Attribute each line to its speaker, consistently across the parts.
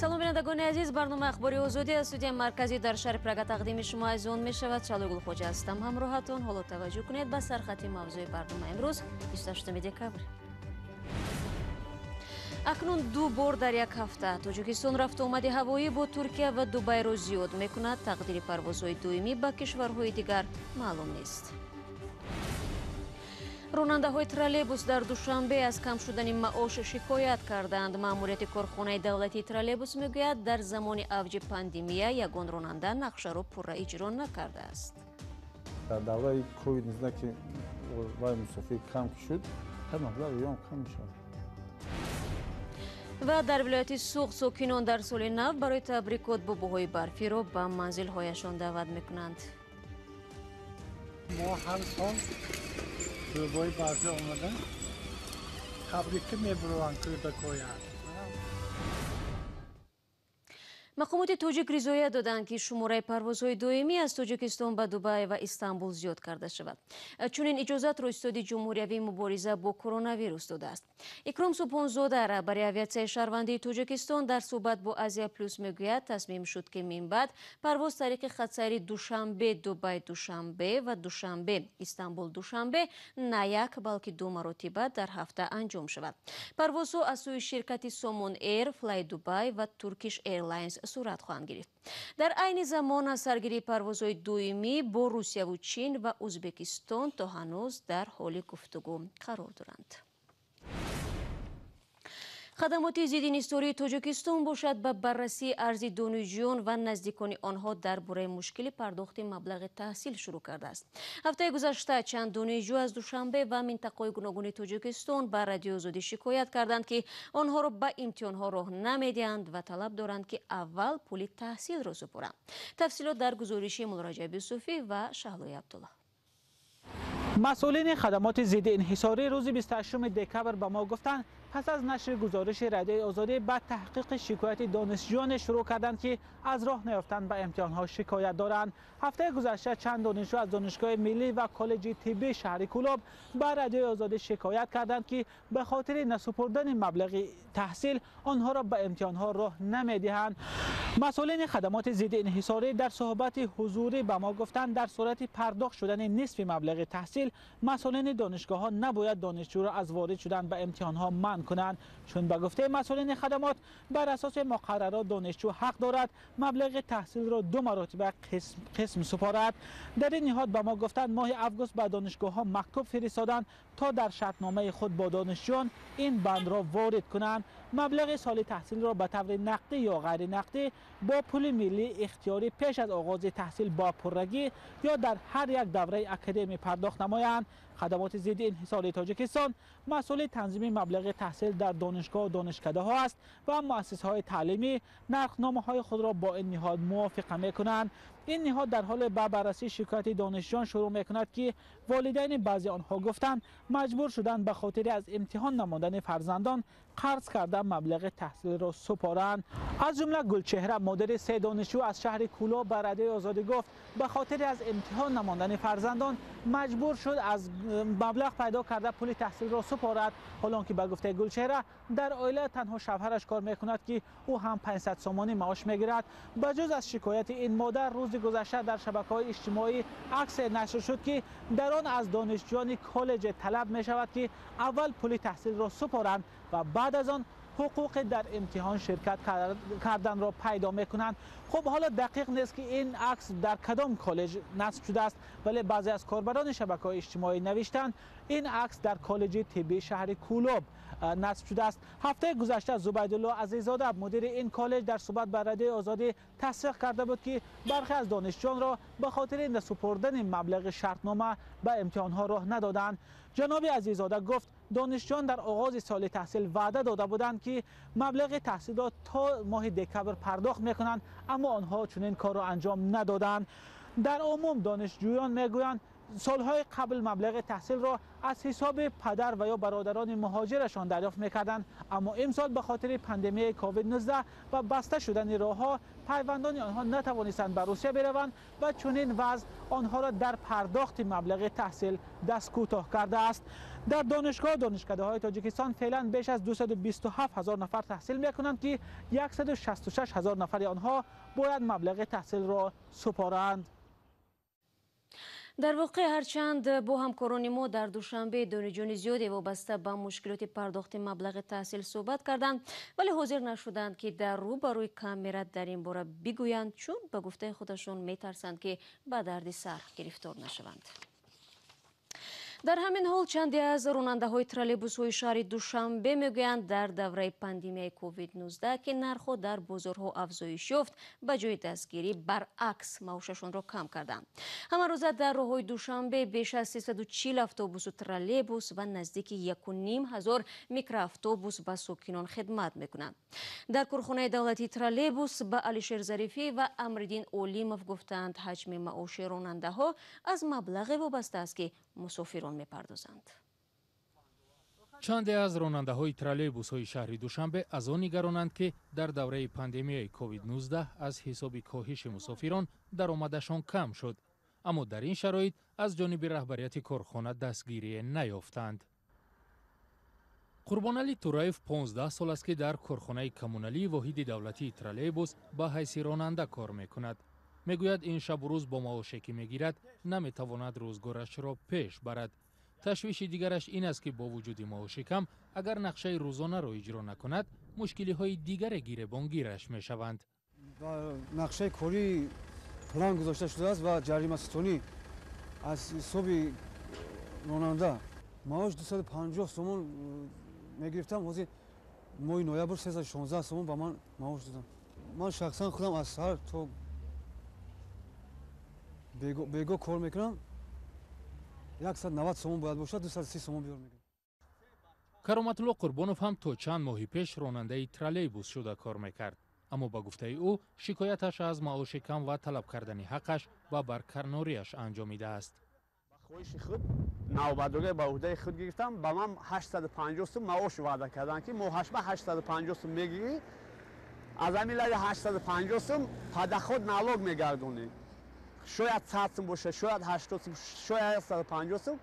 Speaker 1: Салом, бинандагони азиз. Барномаи Ахбори Озодӣ аз студияи марказӣ дар шаҳри Прага тақдими шумо азизон мешавад. Шалои Гулхоҷа ҳастам ҳамроҳатон. Ҳоло таваҷҷӯҳ кунед ба сархати мавзӯи барнома имрӯз, 28 декабр. Акнун ду бор дар як ҳафта Тоҷикистон рафтуомади ҳавоӣ бо Туркия ва Дубайро зиёд мекунад. Тақдири парвозҳои доимӣ ба кишварҳои дигар маълум нест. Ронандаҳои троллейбус дар Душанбе аз кам шудани маош шикоят карданд. Маъмурияти корхонаи давлатии троллейбус мегӯяд, дар замони авҷи пандемия ягон ронанда нақшаро пурра иҷро накардааст.
Speaker 2: Дар давраи ковид-19, ки вай мусофир кам шуд, маблағи ём кам мешавад.
Speaker 1: Ва дар вилояти Суғд сокинон дар соли нав барои табрикот бобоҳои барфиро ба манзилҳояшон даъват мекунанд.
Speaker 3: Мо ҳар сол бобои барфӣ омада табрикӣ мебурованд кӯдакоя.
Speaker 1: Мақомоти тоҷик ризоят доданд, ки шумораи парвозҳои доимӣ аз Тоҷикистон ба Дубай ва Истанбул зиёд карда шавад. Чунин иҷозатро Истоди ҷумҳуриявии мубориза бо коронавирус додааст. Икром Субҳонзода, раҳбари авиатсияи шаҳрвандии Тоҷикистон, дар суҳбат бо Азия Плюс мегӯяд, тасмим шуд, ки минбаъд парвоз тариқи хатсайри Душанбе Дубай Душанбе ва Душанбе Истанбул Душанбе на як, балки ду маротиба дар ҳафта анҷом шавад. Парвозҳо аз сӯи ширкати Сомон Эйр, Флай Дубай ва Туркиш Эйрлайнс сурат хоҳанд гирифт. Дар айни замон аз саргирии парвозҳои доимӣ бо Русияву Чин ва Ӯзбекистон то ҳанӯз дар ҳоли гуфтугӯ қарор доранд. Хадамоти зидди инҳисории Тоҷикистон бошад, ба баррасии арзи донишҷӯён ва наздикони онҳо дар бораи мушкили пардохти маблағи таҳсил шурӯъ кардааст. Ҳафтаи гузашта чанд донишҷӯ аз Душанбе ва минтақаҳои гуногуни Тоҷикистон ба Радиои Озодӣ шикоят карданд, ки онҳоро ба имтиҳонҳо роҳ намедиҳанд ва талаб доранд, ки аввал пули таҳсилро супоранд. Тафсилот дар гузориши Муллораҷаб Юсуфӣ ва Шаҳлои Абдулло.
Speaker 4: Масъулини хадамоти зидди инҳисорӣ рӯзи 28 декабр ба мо гуфтанд, пас аз нашри гузориши Радиои Озодӣ ба таҳқиқи шикояти донишҷӯёне шурӯъ карданд, ки аз роҳ наёфтан ба имтиҳонҳо шикоят доранд. Ҳафтаи гузашта чанд донишҷӯ аз Донишгоҳи миллӣ ва коллеҷи тиббии шаҳри Кӯлоб ба Радиои Озодӣ шикоят карданд, ки ба хотири насупурдани маблағи таҳсил онҳоро ба имтиҳонҳо роҳ намедиҳанд. Масъулини хадамоти зидди инҳисорӣ дар суҳбати ҳузурӣ ба мо гуфтанд, дар сурати пардохт шудани нисфи маблағи таҳсил масъулини донишгоҳҳо набояд донишҷӯро аз ворид шудан ба имтиҳонҳо манъ кунанд, чун ба гуфтаи масъулини хадамот бар асоси муқаррарот донишҷӯ ҳақ дорад маблағи таҳсилро ду маротиба қисм супорад. Дар ин ниҳод ба мо гуфтанд, моҳи август ба донишгоҳҳо мактуб фиристоданд, то дар шартномаи худ бо донишҷӯён ин бандро ворид кунанд. Маблағи соли таҳсилро ба таври нақдӣ ё ғайринақдӣ бо пули миллӣ ихтиёрӣ пеш аз оғози таҳсил бо пуррагӣ ё дар ҳар як давраи академӣ пардохт намоянд. Хадамоти зидди инҳисории Тоҷикистон масъули танзими маблағи таҳсил дар донишгоҳу донишкадаҳо аст ва муассисаҳои таълимӣ нархномаҳои худро бо ин ниҳод мувофиқа мекунанд. Ин ниҳод дар ҳоле ба баррасии шикояти донишҷӯён шурӯъ мекунад, ки волидайни баъзе онҳо гуфтанд, маҷбур шуданд ба хотири аз имтиҳон намондани фарзандон қарз карда маблағи таҳсилро супоранд. Аз ҷумла Гулчеҳра, модари се донишҷӯ аз шаҳри Кӯлоб, ба Радиои Озодӣ гуфт, ба хотири аз имтиҳон намондани фарзандон маҷбур шуд аз маблағ пайдо карда пули таҳсилро супорад. Ҳолон ки ба гуфтаи Гулчеҳра дар оила танҳо шавҳараш кор мекунад, ки ӯ ҳам 500 сомонӣ маош мегирад. Ба ҷуз аз шикояти ин модар, рӯзи гузашта дар шабакаҳои иҷтимоӣ аксе нашр шуд, ки дар он аз донишҷӯёни коллеҷ талаб мешавад, ки аввал пули таҳсилро супоранд ва баъд аз он ҳуқуқи дар имтиҳон ширкат карданро пайдо мекунанд. Хуб, ҳоло дақиқ нест, ки ин акс дар кадом коллеҷ насб шудааст, вале баъзе аз корбарони шабакаҳои иҷтимоӣ навиштанд, ин акс дар коллеҷи тиббии шаҳри Кӯлоб насб шудааст. Ҳафтаи гузашта Зубайдулло Азиззода, мудири ин коллеҷ, дар суҳбат ба Радиои Озодӣ тасдиқ карда буд, ки бархе аз донишҷӯёнро ба хотири насупурдани маблағи шартнома ба имтиҳонҳо роҳ надоданд. Ҷаноби Азиззода гуфт, донишҷӯён дар оғози соли таҳсил ваъда дода буданд, ки маблағи таҳсилро то моҳи декабр пардохт мекунанд, аммо онҳо чунин корро анҷом надоданд. Дар умум донишҷӯён мегӯянд, солҳои қабл маблағи таҳсилро аз ҳисоби падар ва ё бародарони муҳоҷирашон дарёфт мекарданд, аммо имсол ба хотири пандемияи ковид-19 ва баста шудани роҳҳо пайвандони онҳо натавонистанд ба Русия бираванд ва чунин вазъ онҳоро дар пардохти маблағи таҳсил даст кӯтоҳ кардааст. Дар донишгоҳ донишкадаҳои Тоҷикистон феълан беш аз 227 ҳазор нафар таҳсил мекунанд ки 166 ҳазор нафари онҳо бояд маблағи таҳсилро супоранд.
Speaker 1: Дар воқеъ ҳарчанд бо ҳамкорони мо дар Душанбе донишҷӯёни зиёде вобаста ба мушкилоти пардохти маблағи таҳсил суҳбат карданд, вале ҳозир нашуданд ки дар рӯ ба рӯи камера дар ин бора бигӯянд, чун ба гуфтаи худашон метарсанд ки ба дарди сар гирифтор нашаванд. Дар ҳамин ҳол чанде аз ронандаҳои троллейбусҳои шаҳри Душанбе мегӯянд дар давраи пандемияи ковид-19 ки нархҳо дар бозорҳо афзоиш ёфт, ба ҷои дастгирӣ баръакс маошашонро кам карданд. Ҳамарӯза дар роҳҳои Душанбе беш аз 340 автобусу троллейбус ва наздики 1,5 ҳазор микроавтобус ба сокинон хидмат мекунанд. Дар корхонаи давлатии троллейбус ба Алишер Зарифӣ ва Амриддин Олимов гуфтанд ҳаҷми маоши ронандаҳо аз маблағе вобаста аст ки мусофирон мепардозанд.
Speaker 5: Чанде аз ронандаҳои троллейбусҳои шаҳри Душанбе аз он нигаронанд ки дар давраи пандемияи ковид-19 аз ҳисоби коҳиши мусофирон даромадашон кам шуд, аммо дар ин шароит аз ҷониби раҳбарияти корхона дастгирие наёфтанд. Қурбоналӣ Тураев 15 сол аст ки дар корхонаи коммуналии воҳиди давлатии троллейбус ба ҳайси ронанда кор мекунад. Мегӯяд ин шабу рӯз бо маоше ки мегирад наметавонад рӯзгорашро пеш барад. Ташвиши дигараш ин аст ки бо вуҷуди маоши кам агар нақшаи рӯзонаро иҷро накунад, мушкилиҳои дигаре гиребонгираш мешаванд.
Speaker 6: Нақшаи корӣ план гузошта шудааст ва ҷаримаситонӣ аз ҳисоби ронанда маош 250 сомон мегирифтам, ҳозир моҳи ноябр 316 сомон ба ман маош додам. Ман шахсан худам аз саҳар то бего кор мекунам, 190 сомон бояд бошад, 230 сомон биёр мегирам.
Speaker 5: Кароматулло Қурбонов ҳам то чанд моҳи пеш ронандаи троллейбус шуда кор мекард, аммо ба гуфтаи ӯ шикояташ аз маоши кам ва талаб кардани ҳаққаш ба баркарнориаш анҷомидааст.
Speaker 7: Ба хоҳиши худ навбатдорӣ ба уҳдаи худ гирифтам, ба ман 850 сум маош ваъда карданд ки моҳаш ба 850 сум мегирӣ, аз ҳамин лаи 850 сум падаход налог мегардонӣ. Шояд 100 сум бошад, шояд 80 сум, шояд 150 сум.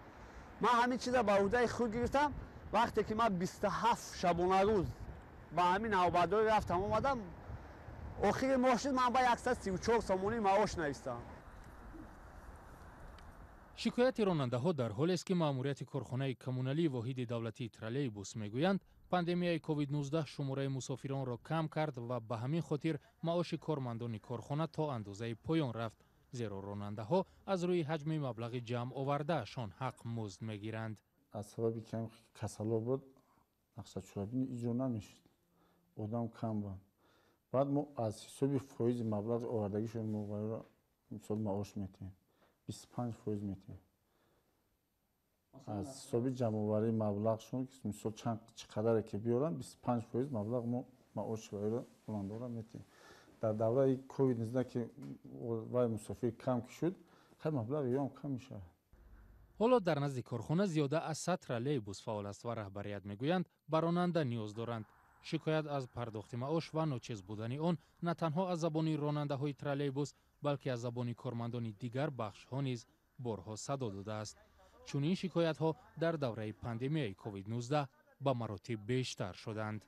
Speaker 7: Ман ҳамин чиза ба уҳдаи худ гирифтам. Вақте ки ман 27 шабонарӯз ба ҳамин навбатдорӣ рафтам омадам, охири моҳ шуд ман ба 134 сомонӣ маош навистам.
Speaker 5: Шикояти ронандаҳо дар ҳолест ки маъмурияти корхонаи коммуналии воҳиди давлатии троллейбус мегӯянд пандемияи ковид-19 шумораи мусофиронро кам кард ва ба ҳамин хотир маоши кормандони корхона то андозаи поён рафт, зеро ронандаҳо аз рӯи ҳаҷми маблағи ҷамъ овардаашон ҳақ музд мегиранд.
Speaker 2: Аз сабаби кам касало буд, нақшачорабинӣ иҷро намешуд, одам кам буд. Баъд мо аз ҳисоби фоизи маблағи овардагишон мо мисол маош метиҳем, 25% метиҳем. Аз ҳисоби ҷамъоварии маблағшон мисол чанд чӣ қадаре ки биёранд, 25% маблағ мо маоши вайро ронандаҳоро метиҳем. Дар давраи ковид-19 ки вай мусофир кам ки шуд, хай маблағи ёам кам мешавад.
Speaker 5: Ҳоло дар назди корхона зиёда аз 100 троллейбус фаъол аст ва раҳбарият мегӯянд ба ронанда ниёз доранд. Шикоят аз пардохти маош ва ночиз будани он на танҳо аз забони ронандаҳои троллейбус, балки аз забони кормандони дигар бахшҳо низ борҳо садо додааст. Чунин шикоятҳо дар давраи пандемияи ковид-19 ба маротиб бештар шуданд.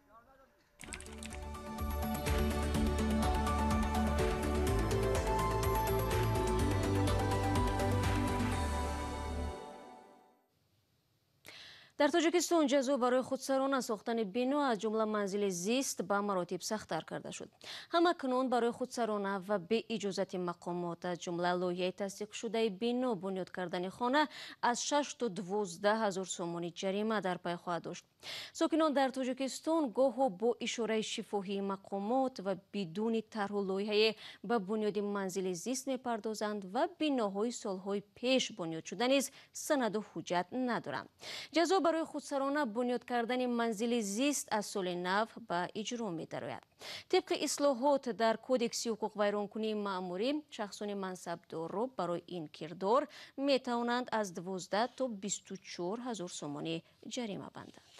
Speaker 1: Дар Тоҷикистон ҷазо барои худсарона сохтани бино аз ҷумла манзили зист ба маротиб сахттар карда шуд. Ҳамакнун барои худсарона ва беиҷозати мақомот аз ҷумла лоиҳаи тасдиқшудаи бино бунёд кардани хона аз 6 то 12 ҳазор сомонӣ ҷарима дар пай хоҳад дошт. Сокинон дар Тоҷикистон гоҳо бо ишораи шифоҳии мақомот ва бидуни тарҳу лоиҳае ба бунёди манзили зист мепардозанд ва биноҳои солҳои пеш бунёд шуда низ санаду ҳуҷҷат надоранд. Ҷазо Барои худсарона бунёд кардани манзили зист аз соли нав ба иҷро медарояд. Тибқи ислоҳот дар Кодекси ҳуқуқвайронкунии маъмурӣ, шахсони мансабдорро барои ин кирдор метавонанд аз 12 то 24 ҳазор сомонӣ ҷарима банданд.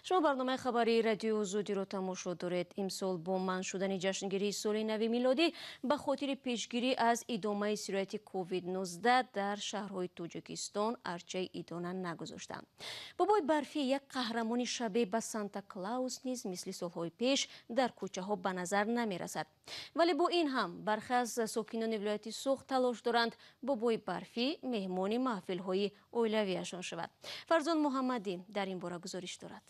Speaker 1: Шумо барномаи хабарии Радиои Озодиро тамошо доред. Имсол бо манъ шудани ҷашнгирии соли нави милодӣ ба хотири пешгирӣ аз идомаи сирояти COVID-19 дар шаҳрҳои Тоҷикистон арчаи идона нагузоштанд. Бобои барфӣ, як қаҳрамони шабеҳ ба Санта Клаус, низ мисли солҳои пеш дар кӯчаҳо ба назар намерасад. Вале бо ин ҳам бархе аз сокинони вилояти Суғд талош доранд бобои барфӣ меҳмони маҳфилҳои оилавиашон шавад. Фарзон Муҳаммадӣ дар ин бора гузориш дорад.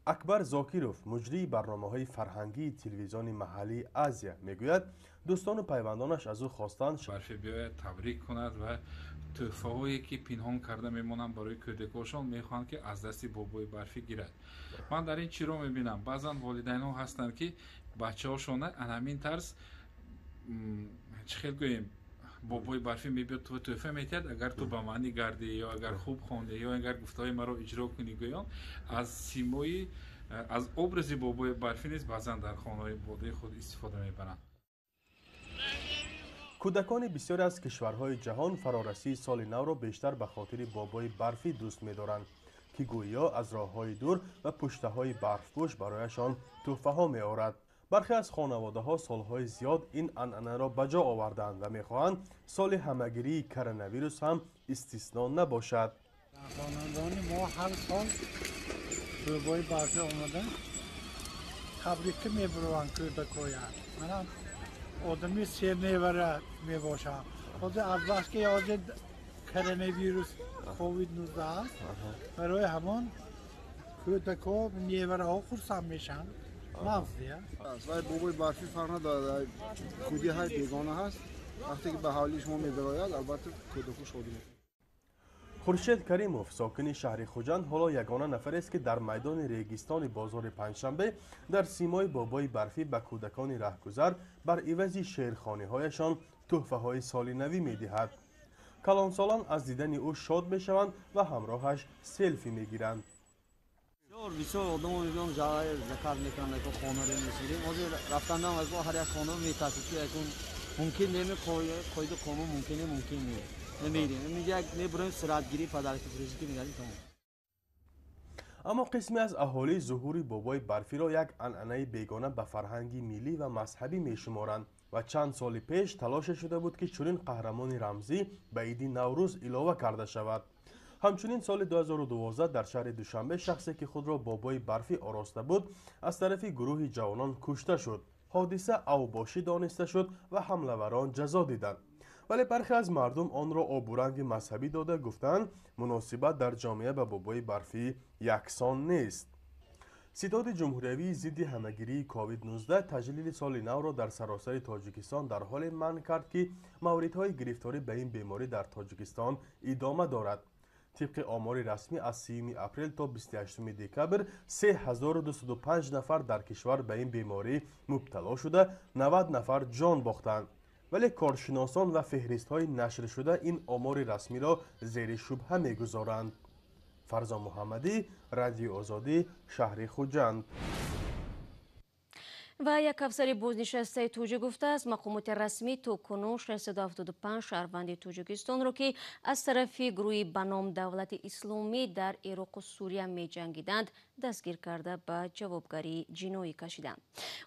Speaker 8: Акбар Зокиров, муҷрии барномаҳои фарҳангии телевизиони маҳаллии Азия, мегӯяд, дӯстону пайвандонаш аз ӯ хостанд
Speaker 9: барфӣ биёяд, табрик кунад ва тӯҳфаҳое ки пинҳон карда мемонанд барои кӯдакошон, мехоҳанд ки аз дасти бобои барфӣ гирад. Ман дар ин чиро мебинам? Баъзан волидайнҳо ҳастанд, ки бачаҳошона анамин тарз, чӣ хел гӯем, бобои барфӣ мебиёд, ту тӯҳфа метиҳад, агар ту ба маъни гардӣ ё агар хуб хондӣ ё агар гуфтаҳои маро иҷро кунӣ, гӯён аз симои, аз образи бобои барфӣ низ баъзан дар хонаҳои бодаи худ истифода мебаранд.
Speaker 8: Кӯдакони бисёре аз кишварҳои ҷаҳон фарорасии соли навро бештар ба хотири бобои барфӣ дӯст медоранд, ки гӯё аз роҳҳои дур ва пуштаҳои барфпӯш барояшон тӯҳфаҳо меорад. Бархе аз хонаводаҳо солҳои зиёд ин анъанаро ба ҷо овардаанд ва мехоҳанд соли ҳамагирии коронавирус ҳам истисно набошад.
Speaker 3: Хонандони мо ҳар сол бобои барфӣ омада табрика мебураванд кӯдакоя. Манам одами серневара мебошам. Ҳозир азбаски ҳозир коронавирус COVID-19 аст, барои ҳамон кӯдако, невараҳо хурсанд мешаванд.
Speaker 6: Вай бобои барфӣ фарқ надорад, худи ҳай бегона ҳаст. Вақте ки ба ҳавлии шумо медарояд, албатта, кӯдаку шодӣ мекунад.
Speaker 8: Хуршед Каримов, сокини шаҳри Хуҷанд, ҳоло ягона нафарест, ки дар майдони регистони бозори Панҷшанбе дар симои бобои барфӣ ба кӯдакони раҳгузар бар ивази шеърхониҳояшон тӯҳфаҳои соли навӣ медиҳад. Калонсолон аз дидани ӯ шод мешаванд ва ҳамроҳаш селфи мегиранд.
Speaker 10: Бисёр одамо мебиён, заказ мекунанд, яко хонаро месирем. Ҳозир рафтанам, яко ҳар як хона метарсид, ки якун мумкин неме, қоида қонун мумкин не, мумкин не, намерем. Як мебурем, суратгирӣ, падарки фурӯшӣ ки мегардем, тамом.
Speaker 8: Аммо қисме аз аҳолӣ зуҳури бобои барфиро як анъанаи бегона ба фарҳанги миллӣ ва мазҳабӣ мешуморанд ва чанд соли пеш талоше шуда буд, ки чунин қаҳрамони рамзӣ ба иди Наврӯз илова карда шавад. Ҳамчунин соли 2012 дар шаҳри Душанбе шахсе, ки худро бобои барфӣ ороста буд, аз тарафи гурӯҳи ҷавонон кушта шуд. Ҳодиса авбошӣ дониста шуд ва ҳамлаварон ҷазо диданд. Вале бархе аз мардум онро обуранги мазҳабӣ дода, гуфтанд, муносибат дар ҷомеа ба бобои барфӣ яксон нест. Ситоди ҷумҳуриявии зидди ҳамагирии COVID-19 таҷлили соли навро дар саросари Тоҷикистон дар ҳоле манъ кард, ки мавридҳои гирифторӣ ба ин беморӣ дар Тоҷикистон идома дорад. Тибқи омори расмӣ, аз 30 апрел то 28 декабр 3205 нафар дар кишвар ба ин беморӣ мубтало шуда, 90 нафар ҷон бохтанд. Вале коршиносон ва феҳристҳои нашршуда ин омори расмиро зери шубҳа мегузоранд. Фарзон Муҳаммадӣ, Радиои Озодӣ, шаҳри Хуҷанд.
Speaker 1: Ва як афсари бознишастаи тоҷик гуфтааст, мақомоти расмӣ то кунун 675 шаҳрванди Тоҷикистонро, ки аз тарафи гурӯҳи ба ном Давлати Исломӣ дар Ироқу Сурия меҷангиданд, дастгир карда, ба ҷавобгарии ҷиноӣ кашиданд.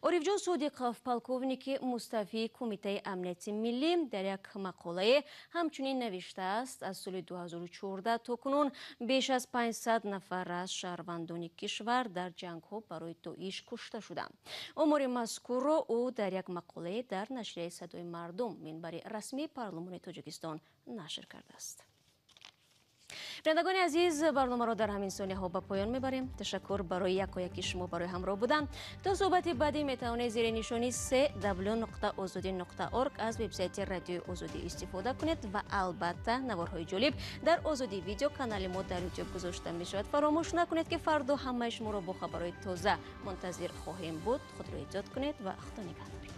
Speaker 1: Орифҷон Содиқов, полковники мустафии Кумитаи амнияти миллӣ, дар як мақолае ҳамчунин навиштааст, аз соли 2014 то кунун беш аз 500 нафар аз шаҳрвандони кишвар дар ҷангҳо барои Доиш кушта шуданд. Омори мазкурро ӯ дар як мақолае дар нашрияи Садои мардум, минбари расмии парлумони Тоҷикистон, нашр кардааст. Бинандагони азиз, барномаро дар ҳамин сонияҳо ба поён мебарем. Ташаккур барои якояки шумо барои ҳамроҳ будан. То суҳбати баъдӣ метавонед зери нишони cw.ozodi.org аз вебсайти Радиои Озодӣ истифода кунед ва албатта наворҳои ҷолиб дар Озодӣ Видео, канали мо дар Ютуб, гузошта мешавад. Фаромӯш накунед, ки фардо ҳамаи шуморо бо хабарҳои тоза мунтазир хоҳем буд. Худро эҳтиёт кунед ва Худо нигаҳдор.